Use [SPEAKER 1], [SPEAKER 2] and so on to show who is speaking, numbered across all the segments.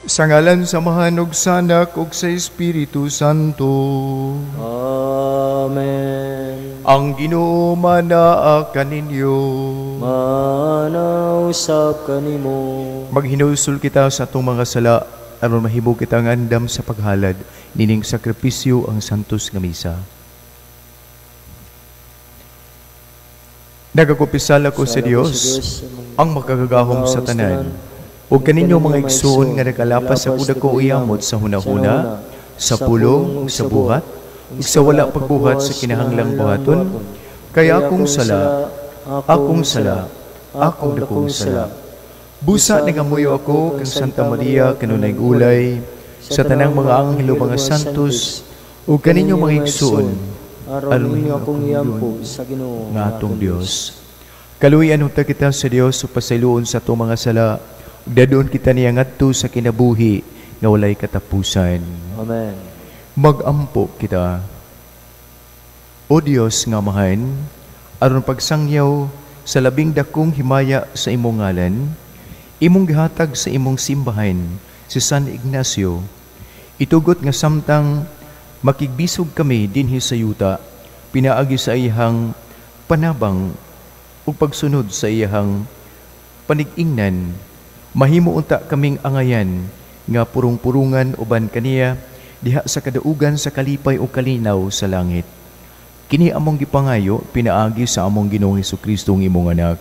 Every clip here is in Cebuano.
[SPEAKER 1] Sa ngalan sa Amahan ug sa Anak ug sa Espiritu Santo.
[SPEAKER 2] Amen.
[SPEAKER 1] Ang Ginoo manaa kaninyo.
[SPEAKER 2] Manausap kanimo.
[SPEAKER 1] Maghinulsol kita sa atong mga sala aron mahimo kita nga andam sa paghalad nining sakripisyo ang santos nga misa. Nagakumpisal ako sa Dios, ang makagagahom sa tanan, ug kaninyo mga igsoon nga nagalapas sa dako iyamot sa hunahuna, sa pulong, sa buhat, ug sa wala pagbuhat sa kinahanglang buhaton, kay akong sala, akong sala, akong dakong sala. Busa nangamuyo ako kang Santa Maria kanunay ulay, sa tanang mga anghel ug mga santos, ug kaninyo mga igsoon,
[SPEAKER 2] aron ninyo akong iampo sa Ginoo
[SPEAKER 1] nga atong Dios. Kaluoyan unta kita sa Dios ug pasayloon sa atong mga sala, ug dadoon kita niya ngadto sa kinabuhi nga walay katapusan.
[SPEAKER 2] Amen.
[SPEAKER 1] Magampo kita. O Dios nga Amahan, aron pagsangyaw sa labing dakong himaya sa imong ngalan, imong gihatag sa imong simbahan si San Ignacio, itugot nga samtang makigbisog kami dinhi sa yuta, pinaagi sa iyang panabang ug pagsunod sa iyang panig-ingnan, mahimo unta kaming angayan nga purong-purungan uban kaniya diha sa kadaugan sa kalipay o kalinaw sa langit. Kini among gipangayo pinaagi sa among Ginoong Hesukristo ang imong anak,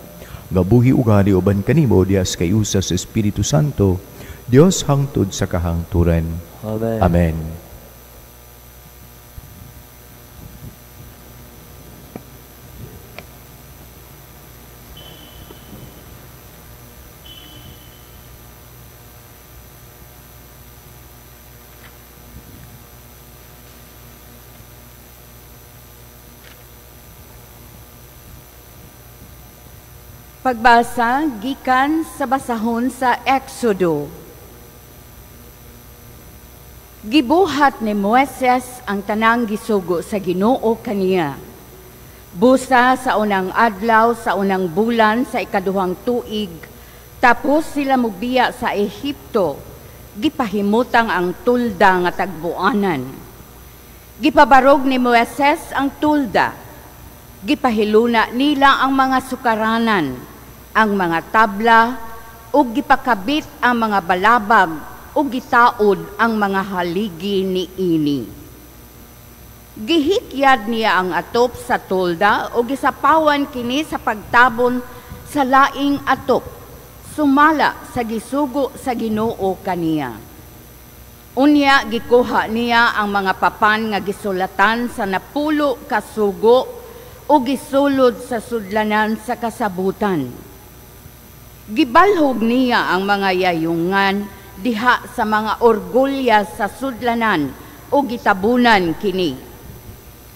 [SPEAKER 1] nga buhi ug hari uban kanimo diha sa kayusa sa Espiritu Santo, Dios hangtod sa kahangturan.
[SPEAKER 2] Amen.
[SPEAKER 1] Amen.
[SPEAKER 3] Pagbasa gikan sa basahon sa Exodo. Gibuhat ni Moises ang tanang gisugo sa Ginoo kaniya. Busa sa unang adlaw sa unang bulan sa ikaduhang tuig, tapos sila mubiya sa Ehipto, gipahimutang ang tulda nga tagbuanan. Gipabarog ni Moises ang tulda. Gipahiluna nila ang mga sukaranan, ang mga tabla, ug gipakabit ang mga balabag, ug gitaod ang mga haligi niini. Gihikyad niya ang atop sa tulda ug gisapawan kini sa pagtabon sa laing atop, sumala sa gisugo sa Ginoo kaniya. Unya gikuha niya ang mga papan nga gisulatan sa 10 ka sugo ug gisulod sa sudlanan sa kasabutan. Gibalhog niya ang mga yayungan diha sa mga orgulya sa sudlanan o gitabunan kini.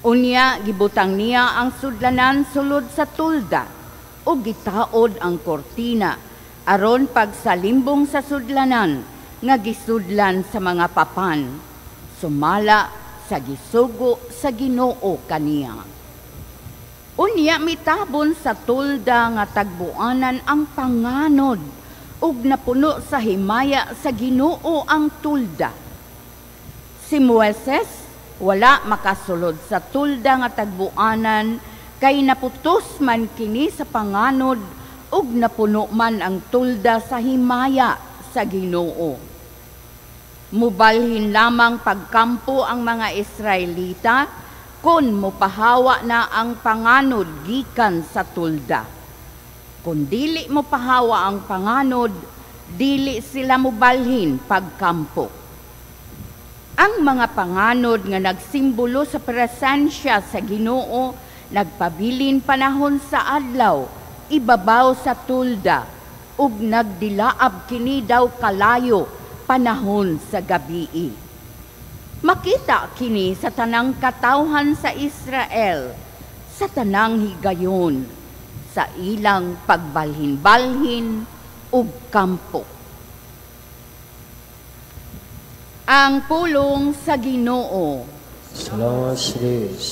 [SPEAKER 3] Unya gibutang niya ang sudlanan sulod sa tulda o gitaod ang kortina aron pagsalimbong sa sudlanan nga gisudlan sa mga papan, sumala sa gisugo sa Ginoo kaniya. Unya mitabon sa tulda nga tagbuanan ang panganod ug napuno sa himaya sa Ginoo ang tulda. Si Moises wala makasulod sa tulda nga tagbuanan kay naputos man kini sa panganod ug napuno man ang tulda sa himaya sa Ginoo. Mubalhin lamang pagkampo ang mga Israelita kon mopahawa na ang panganod gikan sa tulda. Kung dili mopahawa ang panganod, dili sila mobalhin pagkampo. Ang mga panganod nga nagsimbolo sa presensya sa Ginoo nagpabilin panahon sa adlaw, ibabaw sa tulda, ug nagdilaab kini daw kalayo panahon sa gabii. Makita kini sa tanang katawhan sa Israel, sa tanang higayon, sa ilang pagbalhin-balhin ug kampo. Ang pulong sa Ginoo.
[SPEAKER 2] Salamat sa Dios.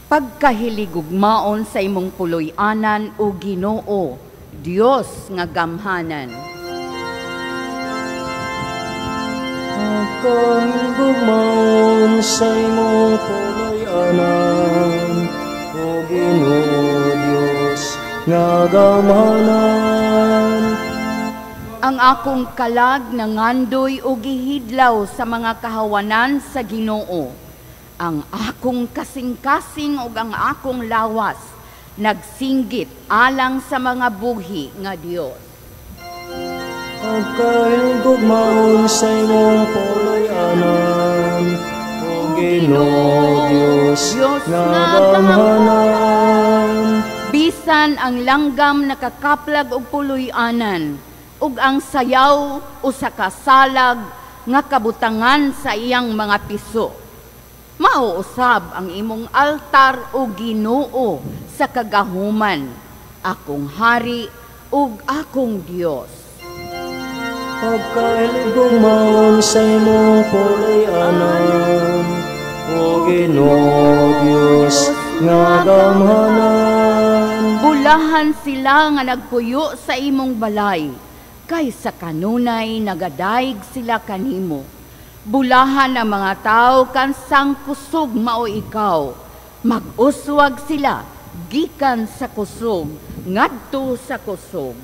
[SPEAKER 3] Pagkahiligugmaon sa imong puloy-anan o Ginoo, Dios nga gamhanan.
[SPEAKER 2] Pagkahigugmaon sa imong puloy-anan, o Ginoo Dios nga gamhanan.
[SPEAKER 3] Ang akong kalag nangandoy og gihidlaw sa mga kahawanan sa Ginoo. Ang akong kasing-kasing ug ang akong lawas nagsinggit alang sa mga buhi nga Dios.
[SPEAKER 2] Pagkahigugmaon sa imong puloy-anan, o Ginoo Dios nga gamhanan.
[SPEAKER 3] Bisan ang langgam nakakaplag og puloy-anan, ug ang sayaw usa ka salag nga kabutangan sa iyang mga piso. Mao usab ang imong altar, o Ginoo, sa kagahuman, akong hari ug akong Dios.
[SPEAKER 2] Pagkahigugmaon sa imong puloy-anan, o Ginoo Dios nga gamhanan.
[SPEAKER 3] Bulahan sila nga nagpuyo sa imong balay, kay sa kanunay nagadayeg sila kanimo. Bulahan ang mga tao kansang kusog mao ikaw. Mag-uswag sila gikan sa kusog ngadto sa kusog.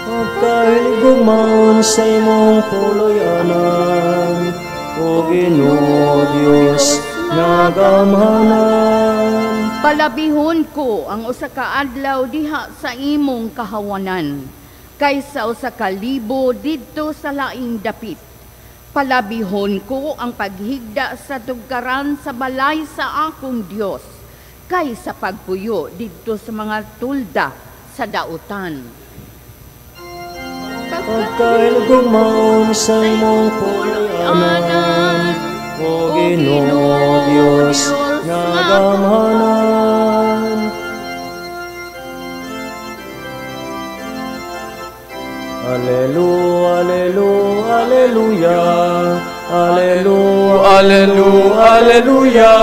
[SPEAKER 2] Pagkahigugmaon sa imong puloy-anan, o Ginoo Dios nga gamhanan.
[SPEAKER 3] Palabihon ko ang usa ka adlaw diha sa imong kahawanan, kaysa usa ka libo didto sa laing dapit. Palabihon ko ang paghigda sa tugkaran sa balay sa akong Dios, kaysa pagpuyo didto sa mga tulda sa dautan.
[SPEAKER 2] Pagkahigugmaon sa imong puloy-anan, o Ginoo Dios nga gamhanan. Alelu, alelu, aleluya, alelu,
[SPEAKER 4] alelu, aleluya,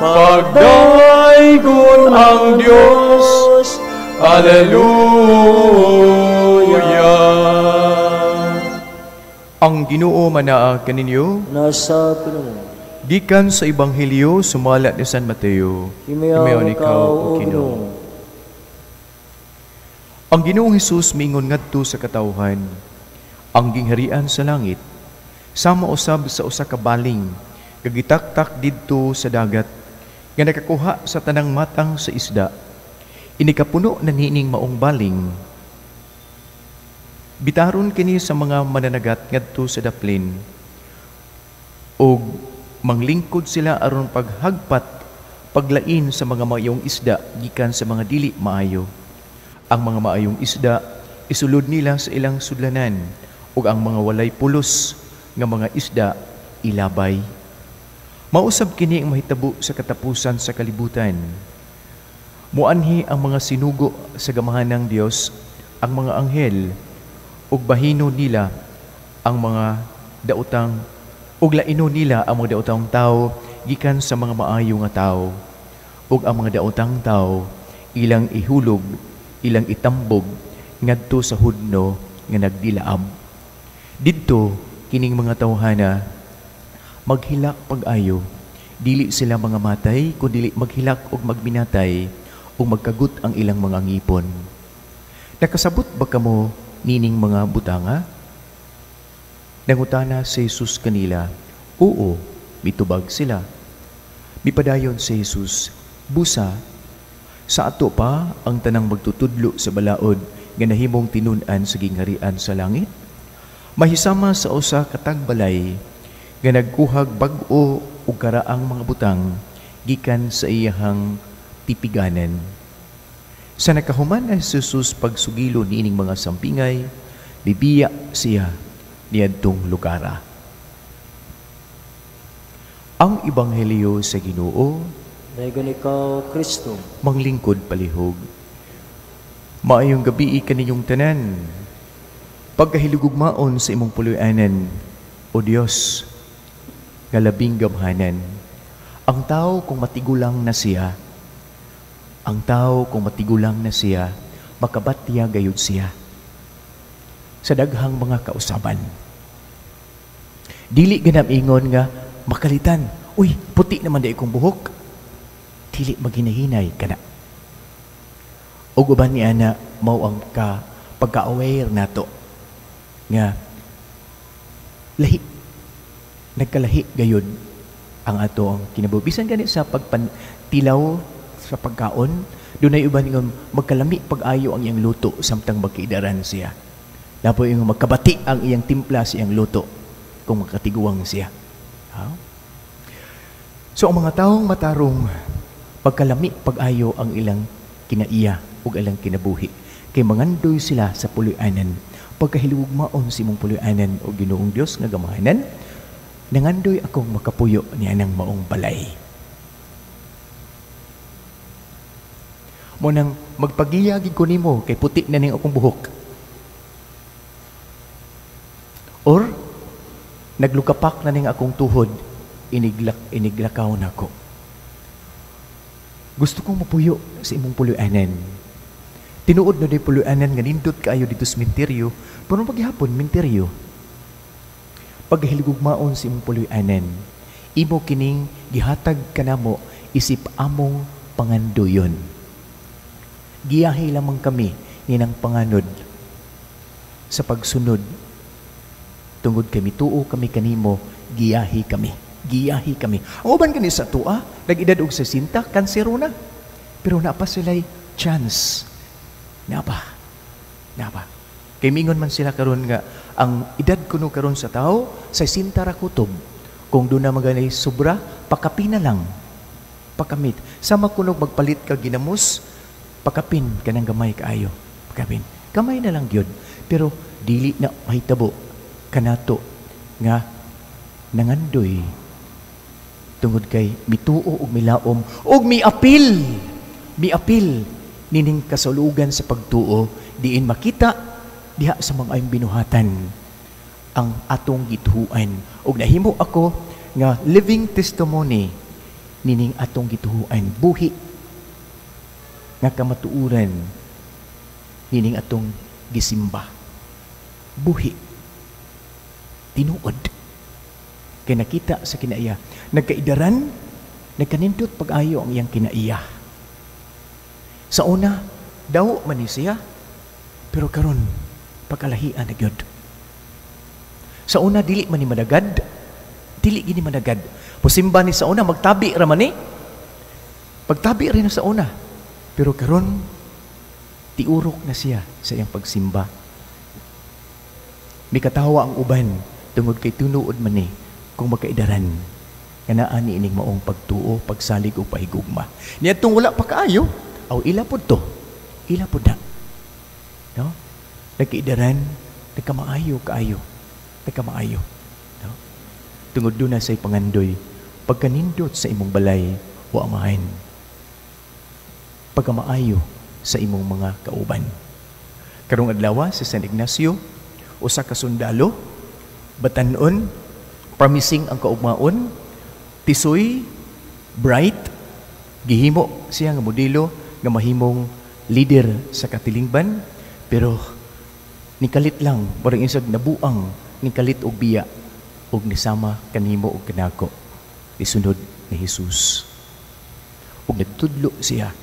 [SPEAKER 4] pagdaygon ang Dios, aleluya.
[SPEAKER 1] Ang Ginoo manaa kaninyo.
[SPEAKER 2] Nasa kanimo.
[SPEAKER 1] Gikan sa Ebanghelyo sumala ni San Mateo.
[SPEAKER 2] Himayaon ikaw, o Ginoo.
[SPEAKER 1] Ang Ginoong Hesus miingon ngadto sa katawhan, ang gingharian sa langit sama usab sa usa ka baling nga gitaktak didto sa dagat nga nakakuha sa tanang matang sa isda. Inikapuno na niining maong baling. Bitaron kini sa mga mananagat ngadto sa daplin, ug manglingkod sila aron paghagpat paglain sa mga maayong isda gikan sa mga dili maayo. Ang mga maayong isda isulod nila sa ilang sudlanan, ug ang mga walay pulos nga mga isda ilabay. Mausab kini ang mahitabo sa katapusan sa kalibutan. Muanhi ang mga sinugo sa gamahanang Dios, ang mga anghel, ug bahino nila ang mga daotang, ug laino nila ang mga daotang tawo gikan sa mga maayo nga tawo, ug ang mga daotang tawo ilang ihulog, ilang itambog ngadto sa hudno nga nagdilaab. Didto kining mga tawhana maghilak pag-ayo, dili sila mga matay kun dili maghilak og magbinatay ug magkagut ang ilang mga ngipon. Nakasabot ba kamo nining mga butanga? Nangutana si Jesus kanila. Oo, mitubag sila. Mipadayon si Jesus, busa, sa ato pa ang tanang magtutudlo sa balaod nga nahimong tinun-an sa gingharian sa langit? Mahisama sa usa ka tagbalay nga nagkuhag bag-o ug karaang mga butang gikan sa iyahang tipiganan. Sa nakahuman na si Jesus pagsugilo niining mga sampingay, bibiya siya niadtong lugara. Ang Ebanghelyo sa Ginoo.
[SPEAKER 2] Dayon ikaw, Kristo.
[SPEAKER 1] Manglingkod palihog. Maayong gabi kaninyong tanan. Pagkahilugugmaon sa imong puloy-anan, o Dios, nga labing gamhanan. Ang tao kung matigulang na siya, ang tao kung matigulang na siya, makabatya gayud siya sa daghang mga kausaban. Dili ganam ingon nga makalitan. Uy, puti naman di akong buhok. Dili maghinahinay kana. Ug uban ni ana mao ang ka pagka-aware nato nga lahi, nagkalahi gayud ang ato ang kinabuhi. Bisan gani sa pagpantilaw sa pagkaon, dunay uban nga magkalami pag-ayo ang iyang luto samtang magkaidaran siya. Dapat yung magkabati ang iyang timpla sa iyang luto kung makatiguang siya. Ha? So ang mga taong matarong, pagkalami pag-ayo ang ilang kinaiya ug ilang kinabuhi. Kay mangandoy sila sa puloy-anan. Pagkahilugmaon sa imong puloy-anan o Ginoong Dios nga gamahanan, nangandoy akong makapuyo niya ng maong balay. Mo nang magpagiyagi ko nimo kay puti na ning akong buhok. Or naglukapak na ning akong tuhod, iniglakaw nako. Gusto kong mapuyo sa imong puloy-anan. Tinuod na di puloy-anan nga nindot kaayo dito sa minteryo, pero paghihapon minteryo. Paghilugmaon sa imong puloy-anan, imo kining gihatag kanamo isip among pangandoyon. Giyahe lamang kami ninang panganod sa pagsunod. Tungod kay mituo kami kanimo, giyahi kami. Giyahi kami. Ang uban kani sa tua, nag-edad og 60, kansero na. Pero naa pa sila'y chance. Naa pa. Naa pa. Kay mingon man sila karon nga ang edad kuno karon sa tao, 60 ra kutob. Kung doon na maganay sobra, pakapin na lang. Pakamit. Sama kuno magpalit ka ginamos, pakapin ka ng gamay kaayo. Pakapin. Gamay na lang gyud. Pero dili na mahitabo kanato nga nangandoy tungod kay mituo og milaom og miapil, miapil nining kasulugan sa pagtuo diin makita diha sa mga ayong binuhatan ang atong gituhuan. Og nahimo ako nga living testimony nining atong gituhuan, buhi nga kamatuoran nining atong gisimba, buhi tinuod kay nakita sa kinaiya, nagkaidaran, nagkanindot pag-ayo ang iyang kinaiya. Sa una daw man ni siya, pero karon pagkalahian na gyud. Sa una dili man ni madagad, dili gini madagad. Pusimba ni sa una magtabi ra man ni, pagtabi rin sa una, pero karon tiurok na siya sa iyang pagsimba. Mikatawa ang uban tungod kay tinuod man ni kung magkaidaran nga naa ni ining maong pagtuo, pagsalig o pahigugma. Niadtong wala pa kaayo, aw ila pod to, ila pod na. No? Nagkaidaran, nagkamaayo kaayo, nagkamaayo. No? Tungod doon na sa'y pangandoy, pagkanindot sa imong balay o amahan, pagkamaayo sa imong mga kauban. Karong adlaw si San Ignacio, usa ka sundalo, batan-on, promising ang kaugmaon, tisoy, bright, gihimo siya nga modelo nga mahimong leader sa katilingban, pero nikalit lang, parang isag nabuang, nikalit og biya, og nisama kanimo og kanako, isunod ni Jesus. Og nagtudlo siya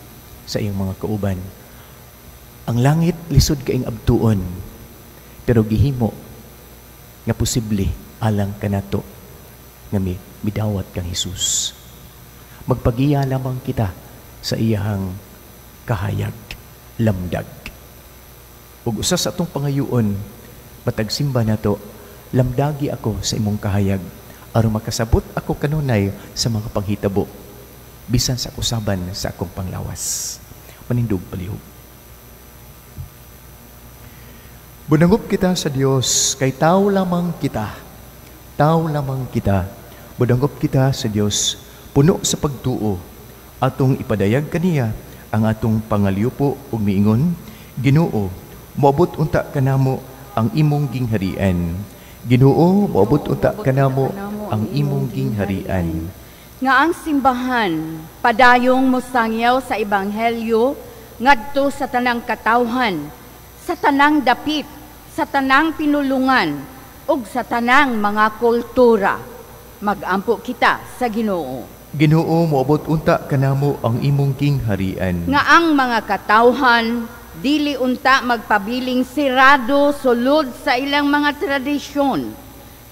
[SPEAKER 1] sa iyang mga kauban. Ang langit lisod kaing abtuon, pero gihimo nga posible alang kanato nga midawat kang Jesus. Magpagiya lamang kita sa iyahang kahayag, lamdag. Ug usa sa atong pangayuon, matag simba nato, lamdagi ako sa imong kahayag aron makasabot ako kanunay sa mga panghitabo bisan sa kusaban sa akong panglawas. Manindog palihog. Bunangop kita sa Dios kay tao lamang kita. Tao lamang kita. Bunangop kita sa Dios puno sa pagtuo. Atong ipadayag kaniya ang atong pangaliupo ug miingon, Ginoo, moabot unta kanamo ang imong gingharian. Ginoo, moabot unta kanamo ang imong gingharian.
[SPEAKER 3] Nga ang simbahan padayong mosangyaw sa ebanghelyo ngadto sa tanang katawhan, sa tanang dapit, sa tanang pinulungan ug sa tanang mga kultura. Magampo kita sa Ginoo.
[SPEAKER 1] Ginoo, moabot unta kanamo ang imong gingharian.
[SPEAKER 3] Nga ang mga katawhan dili unta magpabiling sirado sulod sa ilang mga tradisyon.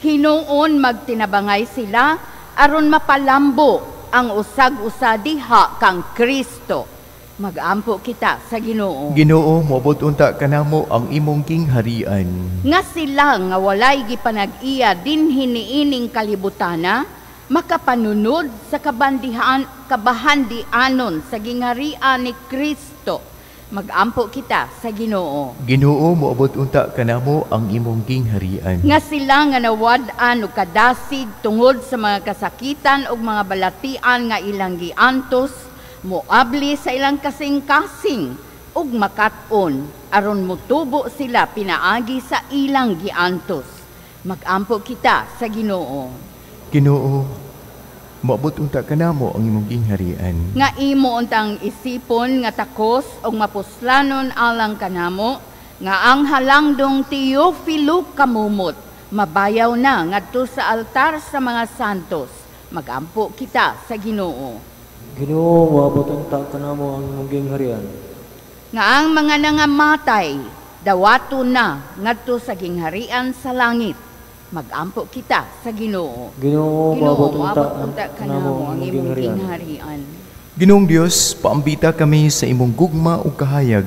[SPEAKER 3] Hinuon magtinabangay sila aron mapalambo ang usag-usa diha kang Kristo. Magampo kita sa Ginoo.
[SPEAKER 1] Ginoo, moabot unta kanamo ang imong gingharian.
[SPEAKER 3] Nga sila nga walay gipanag-iya dinhi niining kalibutana, makapanunod sa kabahandianon sa gingharian ni Kristo. Magampo kita sa Ginoo.
[SPEAKER 1] Ginoo, moabot unta kanamo ang imong gingharian.
[SPEAKER 3] Nga sila nga nawad-an og kadasig tungod sa mga kasakitan ug mga balatian nga ilang giantos, moabli sa ilang kasing-kasing ug makat-on aron motubo sila pinaagi sa ilang giantos. Magampo kita sa Ginoo.
[SPEAKER 1] Ginoo, moabot unta kanamo ang imong gingharian.
[SPEAKER 3] Nga imo untang isipon nga takos ug mapuslanon alang kanamo, nga ang halangdong Teofilo kamumot mabayaw na ngadto sa altar sa mga santos. Magampo kita sa Ginoo.
[SPEAKER 2] Ginoo, moabot unta kanamo ang imong gingharian.
[SPEAKER 3] Nga ang mga nangamatay dawato na ngadto sa gingharian sa langit. Magampo kita sa Ginoo.
[SPEAKER 2] Ginoo, moabot unta kanamo ang imong gingharian.
[SPEAKER 1] Ginoong Dios, paambita kami sa imong gugma ug kahayag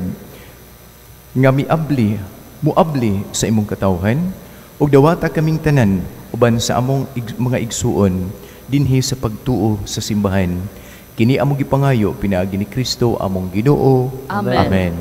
[SPEAKER 1] nga miabli, muabli sa imong katawhan ug dawata kaming tanan uban sa among mga igsuon dinhi sa pagtuo sa simbahan. Kini among gipangayo pinaagi ni Kristo among Ginoo.
[SPEAKER 3] Amen.
[SPEAKER 1] Amen.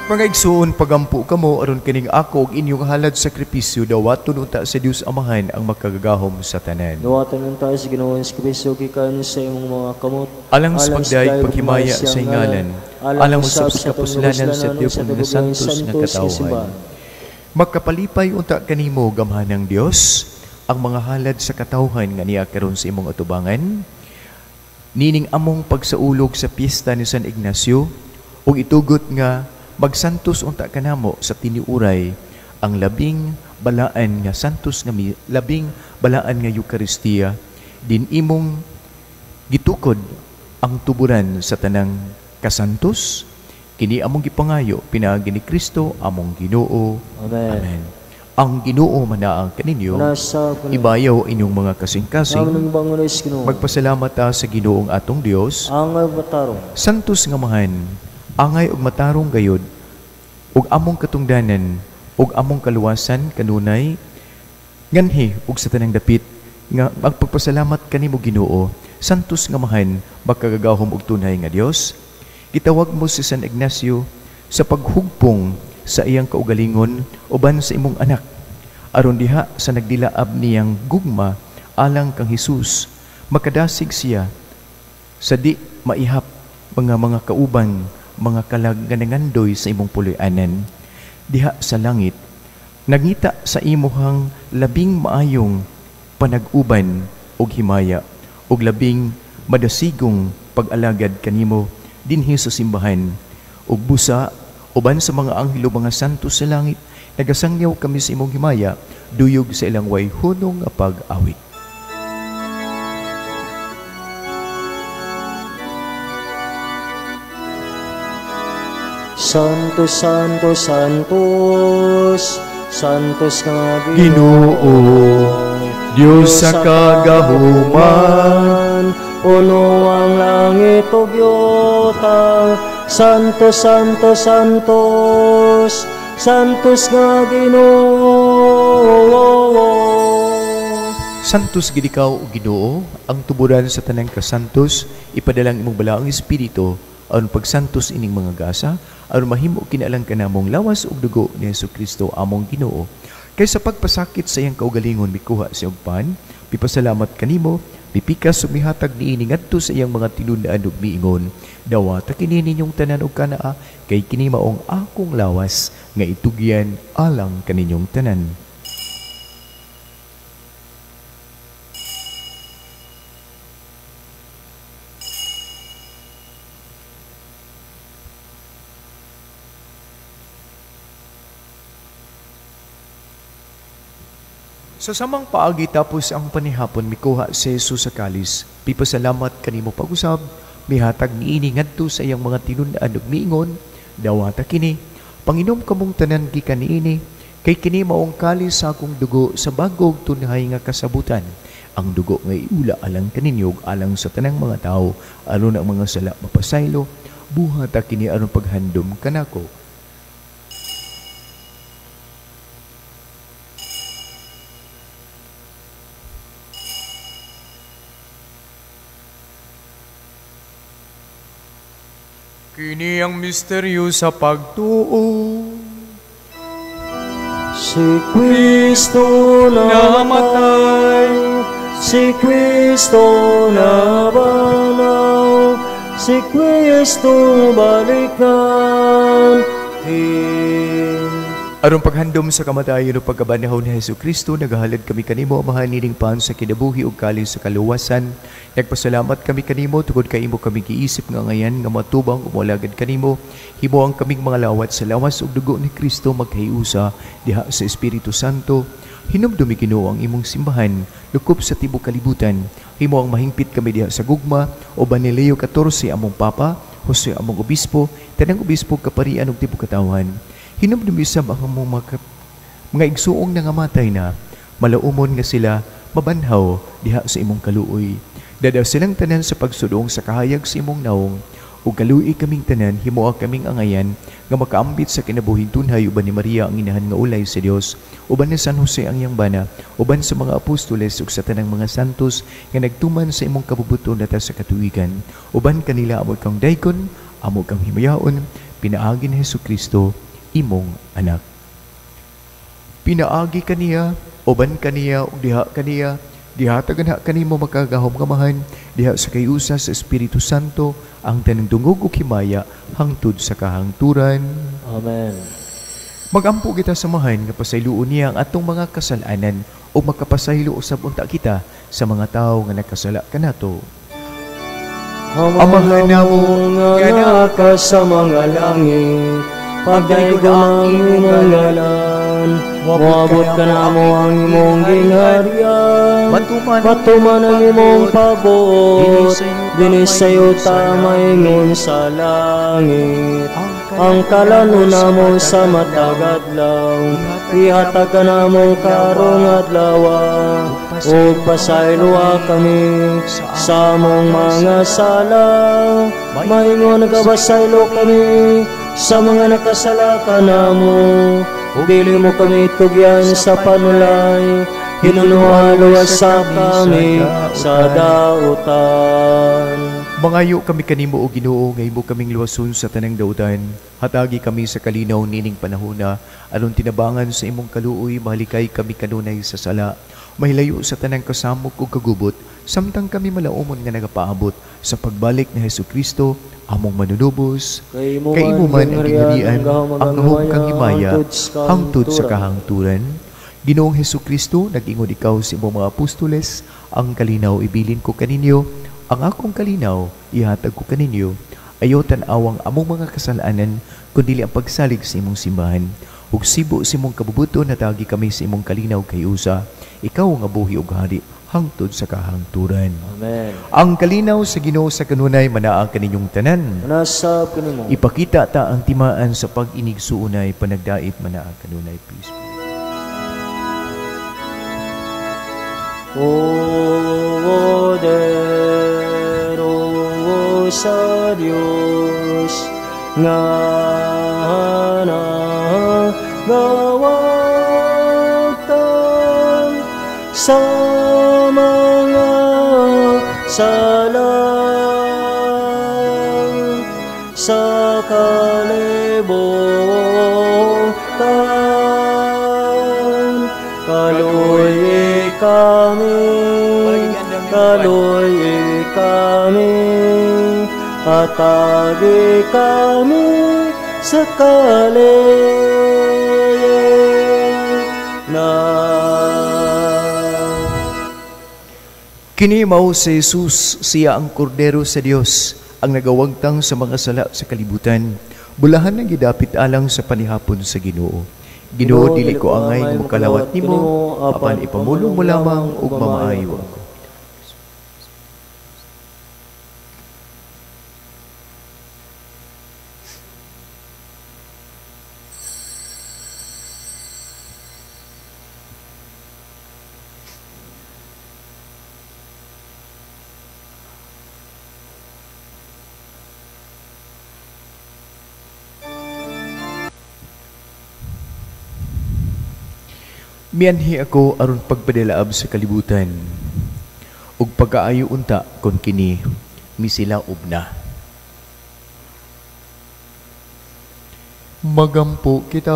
[SPEAKER 1] Mga igsuon, pagampo kamo aron kining ako ug inyong halad sakripisyo dawaton unta sa Dios Amahan ang makagagahom sa tanan.
[SPEAKER 2] Dawaton unta sa Ginoo sa sakripisyo gikan sa imong mga kamot,
[SPEAKER 1] alang sa pagdayeg paghimaya sa ngalan, alang usab sa kapuslanan sa Dios nga santos nga katawhan. Magkapalipay unta kanimo gamhanang Dios ang mga halad sa katawhan nga niya karon sa imong atubangan. Nining among pagsaulog sa piyesta ni San Ignacio ug itugot nga magsantos unta kanamo sa tiniuray ang labing balaan nga santos nga labing balaan nga Eukaristiya din imong gitukod ang tuburan sa tanang kasantos. Kini among gipangayo pinaagi ni Kristo among Ginoo.
[SPEAKER 2] Amen.
[SPEAKER 1] Amen. Ang Ginoo manaang kaninyo, ibayaw inyong mga kasing-kasing. Magpasalamat ta sa Ginoong atong Dios. Santos nga mahan, angay og matarong gayod, ug among katungdanan, ug among kaluwasan kanunay, nganhi ug sa tanang dapit nga magpagpasalamat kanimo Ginoo, santos nga mahan, makagagahom og tunay nga Dios. Gitawag mo si San Ignacio sa paghugpong sa iyang kaugalingon uban sa imong anak, aron diha sa nagdilaab niyang gugma alang kang Hesus, makadasig siya sa di maihap mga kauban, mga kalag nga nangandoy sa imong puloy-anan. Diha sa langit, nagngita sa imuhang labing maayong panag-uban og himaya og labing madasigong pag-alagad kanimo dinhi sa simbahan ug busa uban sa mga anghel ug mga santo sa langit, nagasangyaw kami sa imong himaya, duyog sa ilang way hunong nga pag-awit.
[SPEAKER 2] Santos, Santos, Santos, Santos nga
[SPEAKER 1] Ginoo, Dios sa kagahuman,
[SPEAKER 2] puno ang langit ug yuta. Santos, Santos, Santos, Santos nga Ginoo.
[SPEAKER 1] Santos gid ikaw, o Ginoo, ang tuburan sa tanang kasantos, ipadalang imong balaang espiritu aron pagsantos ining mga gasa, aron mahimo kinaalang kanamong lawas ug dugo ni Hesukristo among Ginoo. Kay sa pagpasakit sa iyang kaugalingon mikuha siya og pan, pipasalamat kanimo, pipikas ug mihatag niini ngadto sa iyang mga tinun-an ug miingon, dawata kini ninyong tanan og kanaa, kay kini maong akong lawas nga itugyan alang kaninyong tanan. Sa samang paagi tapos ang panihapon, mikuha si Jesus sa kalis. Pipasalamat kanimo pag-usab, mihatag niini ngadto sa iyang mga tinun-an ug miingon, dawata kini, panginom kamong tanan gikan niini, kay kini maong kalis sa akong dugo sa bag-ong tunhay nga kasabutan. Ang dugo nga iula alang kaninyo ug alang sa tanang mga tawo, aron ang mga sala mapasaylo, buhata kini aron paghandom kanako. Kini ang misteryo sa pagtuo.
[SPEAKER 4] Si Kristo namatay, si Kristo nabanaw, si Kristo balikan.
[SPEAKER 1] Aron paghandom sa kamatayon ug pagkabanhaw ni Hesus Kristo, nagahalad kami kanimo, Amahan, nining pan sa kinabuhi ug kalis sa kaluwasan. Nagpasalamat kami kanimo tungod kay imo kami giisip nga ngayan nga matubang ug moalagad kanimo. Himo ang kaming mga lawat sa lawas ug dugo ni Kristo magkahiusa diha sa Espiritu Santo. Hinumdumi Ginoo ang imong simbahan lukop sa tibuok kalibutan. Himo ang mahingpit kami diha sa gugma uban ni Leo XIV among Papa, Jose among Obispo, tanang obispo kaparian ug tibuok katawhan. Hinumdumi sab ang among mga igsuong nangamatay na, malaumon nga sila mabanhaw diha sa imong kaluoy. Dadaw silang tanan sa pagsudong sa kahayag sa imong naong, ug kaluoy kaming tanan, himoa kaming angayan nga makaambit sa kinabuhing tunhay uban ni Maria ang inahan nga ulay sa Dios, uban ni San Jose ang iyang bana, uban sa mga apostoles ug sa tanang mga santos nga nagtuman sa imong kabubuton data sa katuigan. Uban kanila amo kang daykon, amo kang himayaon, pinaagi ni Hesus Kristo imong anak. Pinaagi kaniya, uban kaniya ug diha kaniya, dihatagan ha kanimo makagahom kamahan, diha sa kayusa sa Espiritu Santo ang tanang dungog ug himaya hangtod sa kahangturan.
[SPEAKER 4] Amen.
[SPEAKER 1] Magampo kita samahan nga pasayloon niya ang atong mga kasalanan ug makapasaylo usab unta kita sa mga tawo nga nakasala kanato.
[SPEAKER 4] Amahan namo nga naa ka sa mga langit, pagdaygon ang imong ngalan, moabot kanamo ang imong gingharian, matuman ang imong pabuot, dinhi sa yuta maingon sa langit. Ang kalano namo sa matag adlaw, ihatag kanamo karong adlaw, ug pasayloa kami sa among mga sala, maingon nagapasaylo kami sa mga nakasala kanamo. Dili mo kami tugyan sa panulay, hinunuhaluwas sa kami sa dautan.
[SPEAKER 1] Mangayo kami kanimo o Ginoo nga imo kaming luwason sa tanang dautan. Hatagi kami sa kalinaw nining panahona, aron tinabangan sa imong kaluoy mahalikay kami kanunay sa sala. Mahilayo sa tanang kasamok ug kagubot, samtang kami malaumon nga nagapaabot sa pagbalik ni Hesus Kristo among manunubos.
[SPEAKER 4] Kay
[SPEAKER 1] Kay imo man ang gingharian, ang gahom kang himaya, hangtod sa kahangturan. Ginoong Hesus Kristo, nag-ingon ikaw sa imong mga apostoles, ang kalinaw ibilin ko kaninyo, ang akong kalinaw ihatag ko kaninyo. Ayaw tan-awang among mga kasalanan, kundi ang pagsalig sa imong simbahan. Ug sibo sa imong kabubuton, natagi kami sa imong kalinaw kay usa. Ikaw nga buhi ug hari hangtod sa kahangturan.
[SPEAKER 4] Amen.
[SPEAKER 1] Ang kalinaw sa Ginoo sa kanunay manaa kaninyong tanan.
[SPEAKER 4] Manasab kanimo.
[SPEAKER 1] Ipakita ta ang timaan sa pag-inigsuunay, panagdait manaa kanunay. Peace.
[SPEAKER 4] O poderosa Dios nga nagawagtang sa mga sala sa kalibutan, kaluoy kami, kaluoy kami, atagi kami sa kalinaw.
[SPEAKER 1] Kini mao si Jesus, siya ang kordero sa Dios, ang nagawagtang sa mga sala sa kalibutan. Bulahan ang gidapit alang sa panihapon sa Ginoo. Ginoo, dili ko angay nga mokalawat nimo, apan ipamulong mo lamang ug mamaayo ako. Mianhi ako aron pagpadilaab sa kalibutan, ug pagkaayo unta kon kini misilaob na. Magampo kita.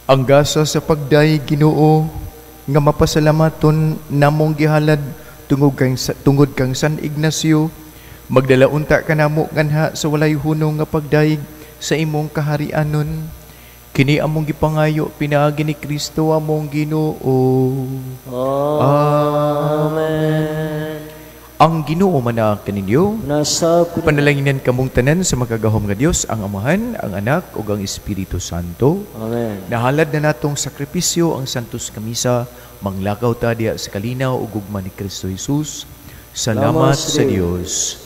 [SPEAKER 1] Ang gasa sa pagday, Ginoo, nga mapasalamaton namong gihalad tungod kang San Ignacio, magdala unta kanamo nganha sa walay hunong nga pagdayeg sa imong kaharianon. Kini among gipangayo pinaagi ni Kristo among Ginoo.
[SPEAKER 4] Amen.
[SPEAKER 1] Ang Ginoo manaak kaninyo. Panalanginan kamong tanan sa makagahom nga Dios, ang Amahan, ang Anak ug ang Espiritu Santo.
[SPEAKER 4] Amen.
[SPEAKER 1] Nahalad na natong sakripisyo ang Santos Kamisa, manglakaw ta diha sa kalinaw ug gugma ni Kristo Jesus. Salamat sa Dios.